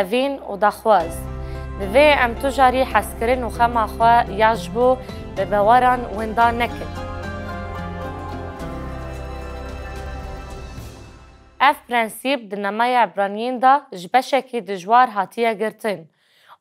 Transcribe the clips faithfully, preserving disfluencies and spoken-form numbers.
Evîn û daxwaz. Divê em tu carî hezkirin û xema xwe ya ji bo bi baweran winda nekin. Ev prensîp di Nameya Ebraniyên de ji beşekî dijwar hatiye girtin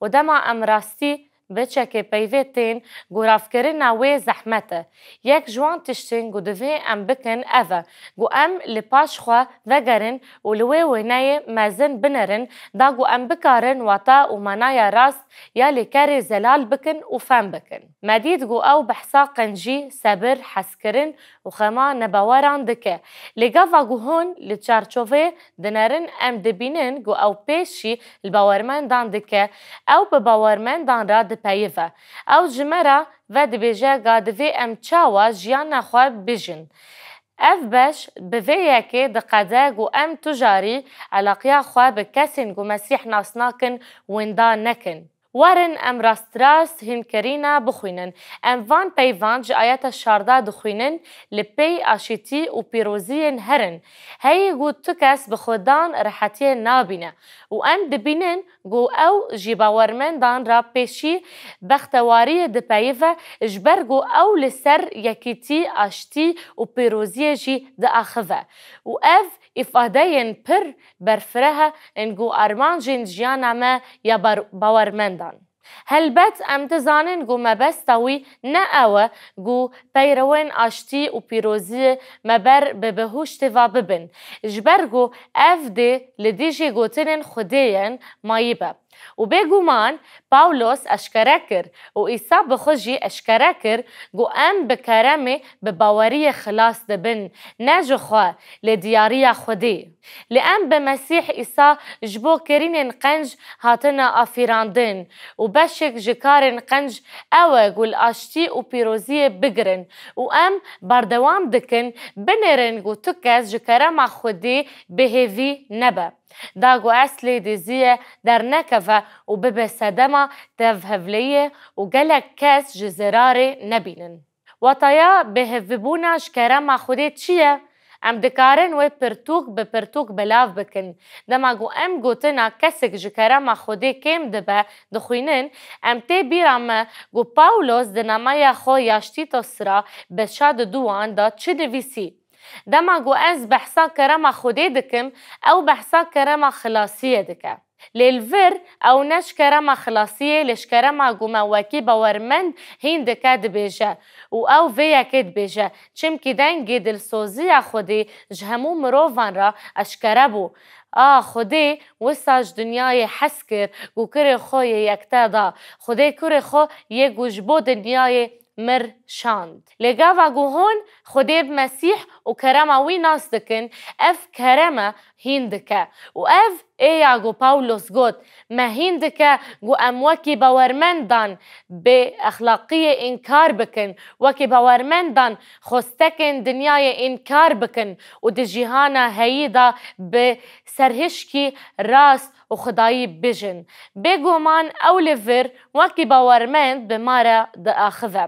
û dema em rastî biçekê peyvê tên, goravkirina wê zehmet e. Yek ji wan tiştên ku divê em bikin ev e, ku em li paş xwe vegerin û li wê wêneyê mezin binerin, da ku em bikarin wata û manaya rast ya lêkerê zelal bikin û fem bikin. Me dît ku ew behsa qencî, sebir, hezkirin û xema nebaweran dike. Lê gava ku hûn li çarçovê dinerin, em dibînin ku ew pêşî li bawermendan dike, ew bi bawermendan re dipeyive. Ew ji me re vedibêje ga divê em çawa jiyana xwe bijin. Ev beş bi vê yekê diqede ku em tu carî elaqiya xwe bi kesên ku Mesîh nas nakin winda nekin. Werin em rastrast hînkirîna bixwînin. Em van peyvan ji ayeta şardeh dixwînin, li pey aşîtî û pîroziyên herin. Heyî ku tu kes bi xwedan rehetiyê nabîne û em dibînin ku ew ji bawermendan re pêşî bextewariyê dipeyive, ji ber ku ew li ser yekîtî, aştî û pîroziyê jî diaxive. Û ev îfadeyên pir berfireh in ku armancên jiyana me ya bar-, bawermendan. Helbet em dizanin ku mebesta wî ne ew e ku peyrewên aştî û pîroziyê me ber bi bihuştê ve bibin. Ji ber ku ev dê li dijî gotinên Xwedê yên mayî be. Û bêguman Pawlos eşkere kir û Îsa bi xwe jî eşkere kir ku em bi keremê, bi baweriyê xilas dibin, ne ji xwe, lê diyariya Xwedê. Lê em bi Mesîh Îsa ji bo kirînên qenc hatine afirandin û beşek ji karên qenc ew e ku li aştî û pîroziyê bigirin û em berdewam dikin binêrin ku tu kes ji kerema Xwedê bêhêvî nebe. Da ku eslê diziyê dernekeve û bibe sedema tevhevleyê û gelek kes ji zirarê nebînin. Wataya bêhêvîbûna ji kerema Xwedê çi ye? Em dikarin wê pirtûk bi pirtûk belav bikin. Dema ku em gotina kesek ji kerema Xwedê kêm dibe dixwînin, em tê bîra me ku Pawlos di nameya xwe ya ji Tîtos re beşa diduan de çi nivîsî. Dema ku ez behsa kerema Xwedê dikim, ew behsa kerema xilasiyê dike. Lê li vir ew ne ji kerema xilasiyê, lê ji kerema ku me wekî bawermend hîn dike dibêje. Û ew vê yekê dibêje, çimkî dengê dilsoziya Xwedê ji hemû mirovan re eşkere bû. A Xwedê wisa ji dinyayê hez kir ku kurê xwe yê yekte da. Xwedê kurê xwe yê ku ji bo dinyayê mir şand. Lê gava ku hûn Xwedê bi Mesîh û kerema wî nas dikin, ev kerema hîn dike. Û ev ê ya ku Pawlos got, me hîn dike ku em wekî bawermendan bê exlaqiyê înkar bikin, wekî bawermendan xwestekên dinyayê înkar bikin û di cîhana heyî de bi serhişkî rast û xwedayî bijin. Bêguman ew li vir wekî bawermend bi me re diaxive.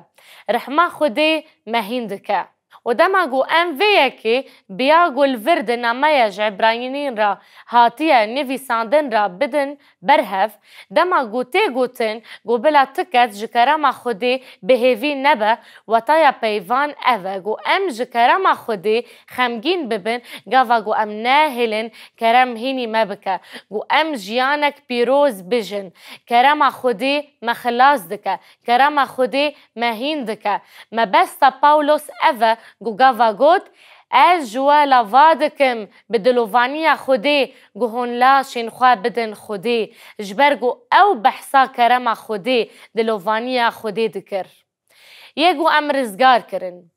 Rehma Xwedê me hîn dike. Û dema ku em vê yekê bi ya ku li vir di nameya ji Ebranîn re hatiye nivîsandin re bidin ber hev, dema ku tê gotin ku bila tu kes ji kerema Xwedê bêhêvî nebe, wataya peyvan ev e ku em ji kerema Xwedê xemgîn bibin, gava ku em nehêlin kerem hînî me bike, ku em jiyanek pîroz bijin. Kerema Xwedê me xilas dike, kerema Xwedê me hîn dike. Mebesta Pawlos ev e ku gava got, ez ji we lava dikim bi dilovaniya Xwedê ku hûn laşên xwe bidin Xwedê, ji ber ku ew behsa kerema Xwedê, dilovaniya Xwedê dikir. Yê ku em rizgar kirin.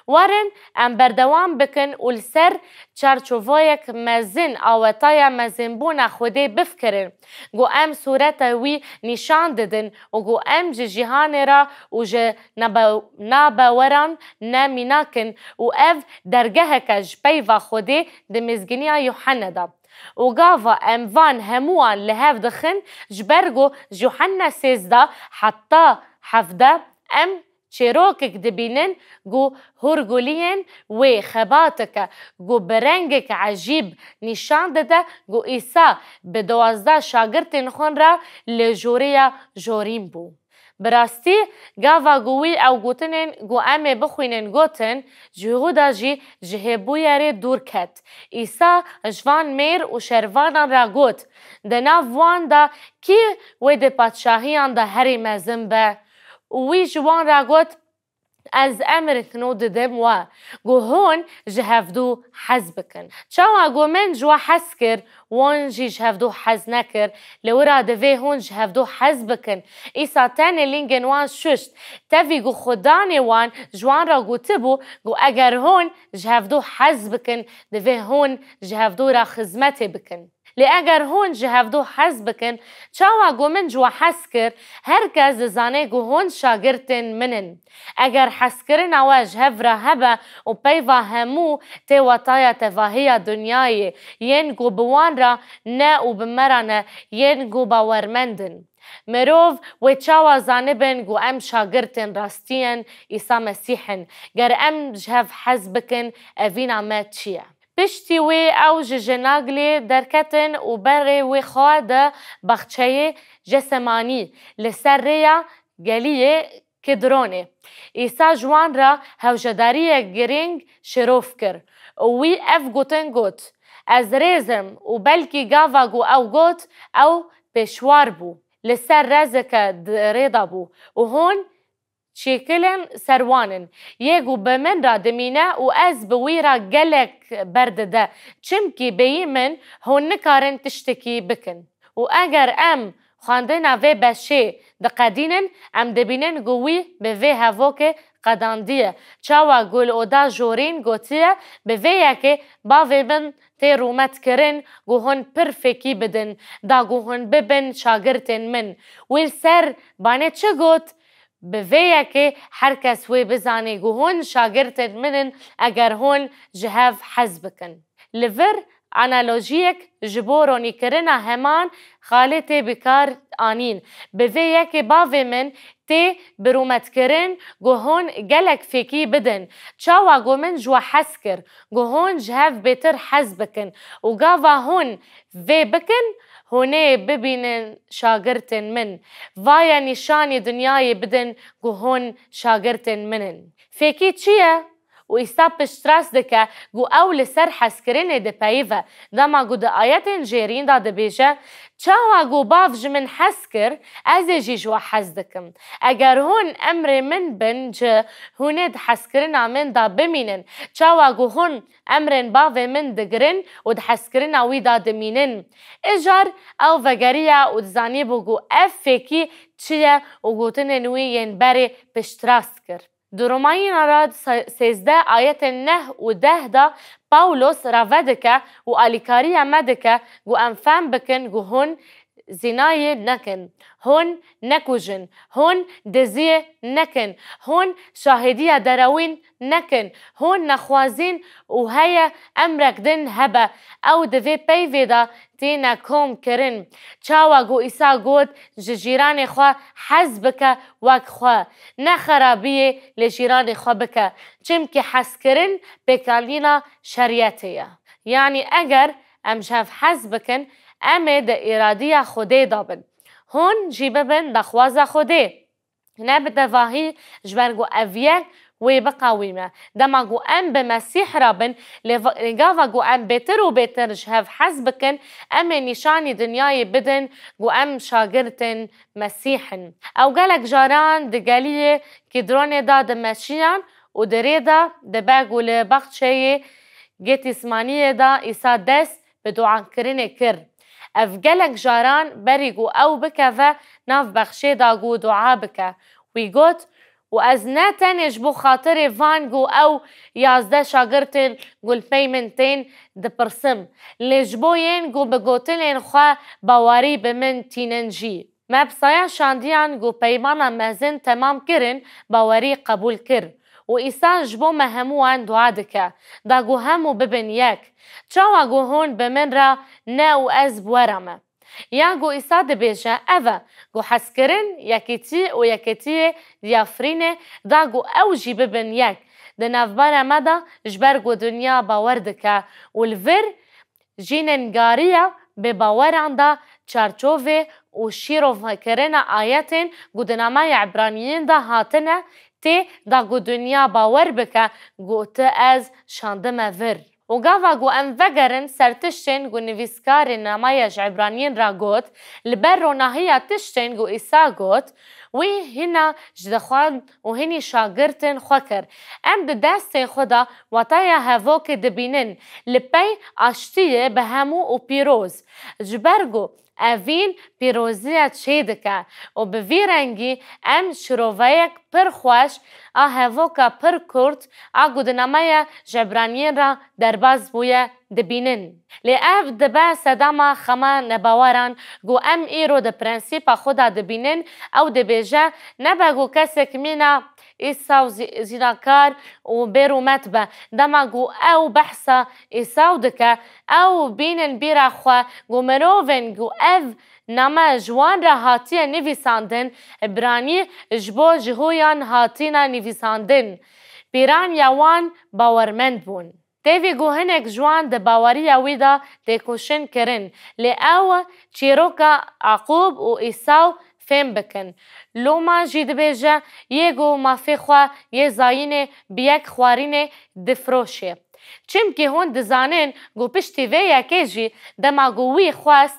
Werin em berdewam bikin û li ser çarçovayek mezin awetaya mezinbûna Xwedê bifikirin, ku em sûreta wî nîşan didin û ku em ji cîhanê re û ji nabe-, nabeweran ne mînak in û ev dergeheke ji peyva Xwedê di mizginiya Yuhenne de. Û gava em van hemûwan li hev dixin, ji ber ku ji Yuhenne sêzdeh heta hevdeh em Çîrokek dibînin ku hûrguliyên wê xebateke ku bi rengek ecîb nîşan dide ku Îsa bi duwazdeh şagirtên xwe re li joriya jorîn bû. Bi rastî, gava ku wî ew gotinên ku em ê bixwînin gotin, Cihûda jî ji hêbûyerê dûr ket. Îsa ji van mêr û şervanan re got, Di nav wan de kî wê di padşahiyan de herî mezin be? Û wî ji wan re got, Ez emrek nû didim we, ku hûn ji hevdû hez bikin. Çawa ku min ji we hez kir, wan jî ji hevdû hez nekir, li wira divê hûn ji hevdû hez bikin. Îsa tenê lingên wan şuşt. Tevî ku xudanê wan ji wan re gotibû ku eger hûn ji hevdû hez bikin, divê hûn ji hevdû re xizmetê bikin. Lê eger hûn ji hevdû hez bikin, çawa ku min ji we hez kir, her kes dizane ku hûn şagirtên min in. Eger hezkirina we ji hev re hebe û peyva hemû tê wetaya tevahiya dinyayê, yên ku bi wan re ne û bi me re ne, yên ku bawermend in. Mirov wê çawa zanibin ku em şagirtên rastiyên Îsa Mesîh in, ger em ji hev hez bikin, evîna me çi ye? Piştî wê ew ji Jenaglê derketin û berê wê xwe di baxçeyê Cesemanî li ser rêya geliyê Kidronê. Îsa ji wan re hewcedariyek girîng şirov kir û wî ev gotin got, Ez rêz im û belkî gava ku ew got, ew pêşwar bû. Li ser rêzeke di rê de bû û hûn çêkilin ser wan in. Yê ku bi min re dimîne û ez bi wî re gelek berdide, çimkî bêyî min hûn nikarin tiştekî bikin. Û eger em xwendina vê beşê diqedînin, em dibînin ku wî bi vê hevokê qedandiye. Çawa ku li oda jorîn gotiye, Bi vê yekê bavê min tê rûmetkirin ku hûn pir fêkî bidin, da ku hûn bibin şagirtên min. Wî li ser banê çi got? Bi vê yekê her kes wê bizane ku hûn şagirtên min in, eger hûn ji hev hez bikin. Li vir analojiyek ji bo ronîkirina heman xalê tê bi kar anîn. Bi vê yekê bavê min tê bi rûmetkirin ku hûn gelek fêkî bidin. Çawa ku min ji we hez kir ku hûn ji hev bêtir hez bikin û gava hûn vê bikin, hûn ê bibînin şagirtên min. Vaye nîşanî dinyayê bidin ku hûn şagirtên min in. Fêkî çi ye? Û Îsa piştrast dike ku ew li ser hezkirinê dipeyive, dema ku di ayetên jêrîn de dibêje, Çawa ku Bav ji min hez kir, ez ê jî ji we hez dikim. Eger hûn emrê min bin ci, hûn ê di hezkirina min de bimînin. Çawa ku hûn emrên Bavê min digirin û di hezkirina wî de dimînin. Îcar ew vegeriya û dizanîbû ku ev fêkî çi ye û gotinên wî yên berê piştrast kir. Di Romayîna re se-, sêzdeh ayetên neh û deh de Pawlos rave dike û alîkariya me dike ku em fehm bikin ku hûn zînayê nekin, hûn nekujin, hûn diziyê nekin, hûn şahîdiya derewîn nekin, hûn nexwazîn û heye emrek din hebe, ew di vê peyvê de têne kom kirin. Çawa ku Îsa got, Ji cîranê xwe hez bike wek xwe, ne xerabiyê li cîranê xwe bike, çimkî hezkirin pêkanîna şeriyetê ye. Yanî eger em ji hev hez bikin, em ê di îradiya Xwedê de bin. Hûn jî bibin daxwaza Xwedê. Ne bi tevahî, ji ber ku ev yek wê biqewîme. Dema ku em bi Mesîh re bin, lê va-, lê gava ku em bêtir û bêtir ji hev hez bikin, em ê nîşanî dinyayê bidin ku em şagirtên Mesîh in. Ew gelek caran di geliyê Kîdronê de dimeşiyan û di rê de dibe ku li baxçeyê Getîsmaniyê de Îsa dest bi duakirinê kir. Ev gelek caran berî ku ew bikeve nav bexçê de ku dua bike. Wî got, Û ez ne tenê ji bo xatirê van ku ew yazdeh şagirtên ku li pey min tên dipirsim, lê ji bo yên ku bi gotinên xwe bawerî bi min tînin jî. Me bi saya şandiyan ku peymana mezin temam kirin, bawerî qebûl kir. Û Îsa ji bo me hemû wan dua dike, da ku hemû bibin yek. Çawa ku hûn bi min re ne û ez bi we re me. Ya ku Îsa dibêje ev e, ku hezkirin, yekîtî û yekêtiyê diyafirînê da ku ew jî bibin yek di navbera me de, ji ber ku dinya bawer dike û li vir jî ningariya bêbaweran de çarçovê û şîrovkirina ayetên ku di nameya Ebraniyên de hatine tê da ku dinya bawer bike ku tu ez şandime vir. Û gava ku em vegerin ser tiştên ku nivîskarê nameya ji Ebraniyên re got, li ber ronahiya tiştên ku Îsa got, wî hîna ji dixwand û hînî şagirtên xwe kir. Em di destên xwe de wataya hevokê dibînin, li pey aştiyê bi hemû û pîroz. Ji ber ku evîn pîroziya çêdike û bi vî rengî em şiroveyek pir xweş a hevoka pir kurt a ku di nameya ji Ebraniyên re derbas bûye dibînin. Lê ev dibe sedema xema nebaweran ku em îro di prensîpa xwe de dibînin, ew dibêje, nebe ku kesek mîna Îsa û zî-, zînakar û bêrûmet be. Dema ku ew behsa Îsa dike, ew bînin bîra xwe ku mirovên ku ev name ji wan re hatiye nivîsandin, Îbranî ji bo Jihuyan hatine nivîsandin. Pîran ya wan bawermend bûn. Tevî ku hinek ji wan di baweriya wî de têkoşîn kirin, lê ew çîroka Aqûb û Îsaw fêm bikin. Loma jî dibêje, yê ku mafê xwe yê zayînê bi yek xwarînê difiroşê. Çimkî hûn dizanin ku piştî vê yekê jî dema ku wî xwest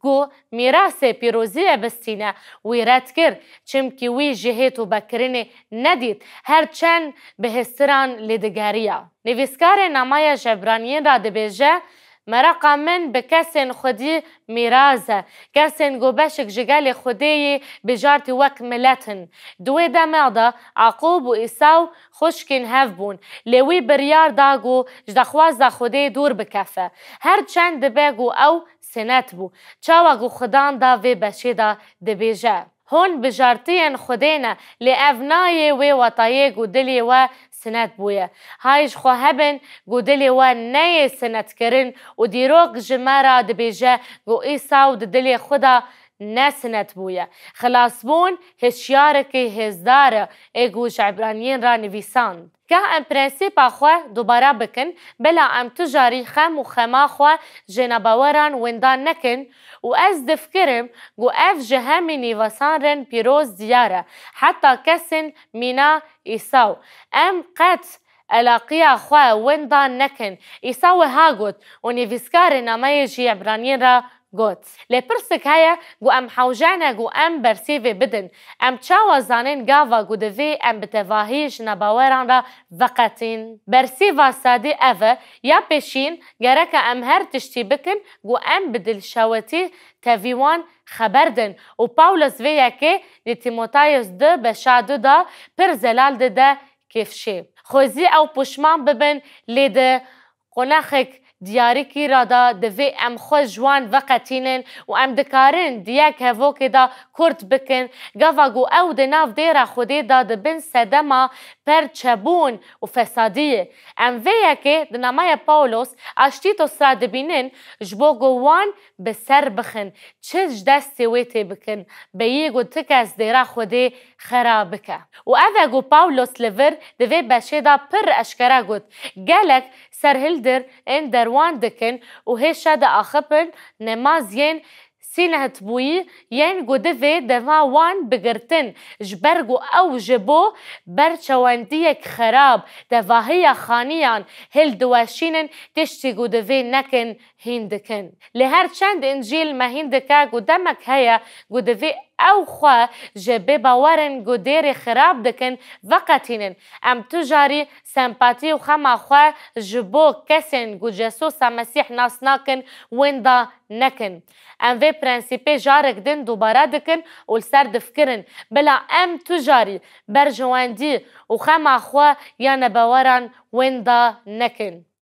ku mîrasê pîroziyê bistîne, wî red kir, çimkî wî ji hêt û bekirinê nedît, her çend bi hêstiran lê digeriya. Nivîskarê nameya ji Ebraniyên re dibêje, meraqa min bi kesên xwedî mîraz e, kesên ku beşek ji gelê Xwedê yê bijartî wek milet in. Di wê demê de Aqûb û Îsaw xwişkên hev bûn, lê wî biryar da ku ji daxwaza Xwedê dûr bikefe. Her çend dibe ku ew sinet bû, çawa ku Xudan da vê beşê de dibêje. Hûn bijartiyên Xwedê ne, lê ev nayê wê watayê ku dilê we sinet bûye. Hay ji xwe hebin ku dilê we neyê sinetkirin û dîrok ji me re dibêje ku Îsaw di dilê xwe de ne sinet bûye. Xilasbûn hişyarekî hêzdar e, ê ku ji Ebraniyên re nivîsand. Geh em prensîpa xwe dubare bikin, bila em tu carî xem û xema xwe ji nebaweran winda nekin û ez difikirim ku ev ji hemî nivîsandin pîroz diyar e, heta kesên mîna Îsaw. Em qet elaqiya xwe winda nekin. Îsa wiha got û nivîskarê nameyê ji Ebraniyên re got. Lê pirsek heye ku em hewce ne ku em bersîvê bidin. Em çawa zanin gava ku divê em bi tevahî ji nebaweran re veqetîn? Bersîva sedî ev e, ya pêşîn gereke em her tiştî bikin ku em bi dilşewitî tevî wan xeber din û Pawlos vê yekê di Tîmotayos du beşa du de pir zelal dide kêfşê. Xwezî ew puşman bibin, lê di qonaxek diyarîkî re de divê em xwe ji wan veqetînin û em dikarin di yek hevokê de kurt bikin, gava ku ew di nav dêra Xwedê de dibin sedema perçebûn û fesadiyê. Em vê yekê di nameya Pawlos a ji Tîtos re dibînin, ji bo ku wan bi ser bixin, çi ji destê wê tê bikin, bêyî ku ti kes dêra Xwedê xera bike. Û ev e ku Pawlos li vir di vê beşê de pir eşkere got, gelek serhildir ên derwan dikin û hêşe diaxifin, nemaz yên sînetbûyî yên ku divê dema wan bigirtin, ji ber ku ew ji bo berçewendiyek xerab, tevahiya xaniyan hildiweşînin, tiştî ku divê nekin, hîn dikin. Lê her çend Încîl me hîn dike ku demek heye ku divê ew xwe ji bêbawerin ku dêrê xirab dikin veqetînin. Em tu carî sempatî û xema xwe ji bo kesên ku Cesûsa Mesîh nas nakin, winda nekin. Em vê prensîpê carek din dubare dikin û li ser difikirin. Bila em tu carî berjewendî û xema xwe ya nebaweran winda nekin.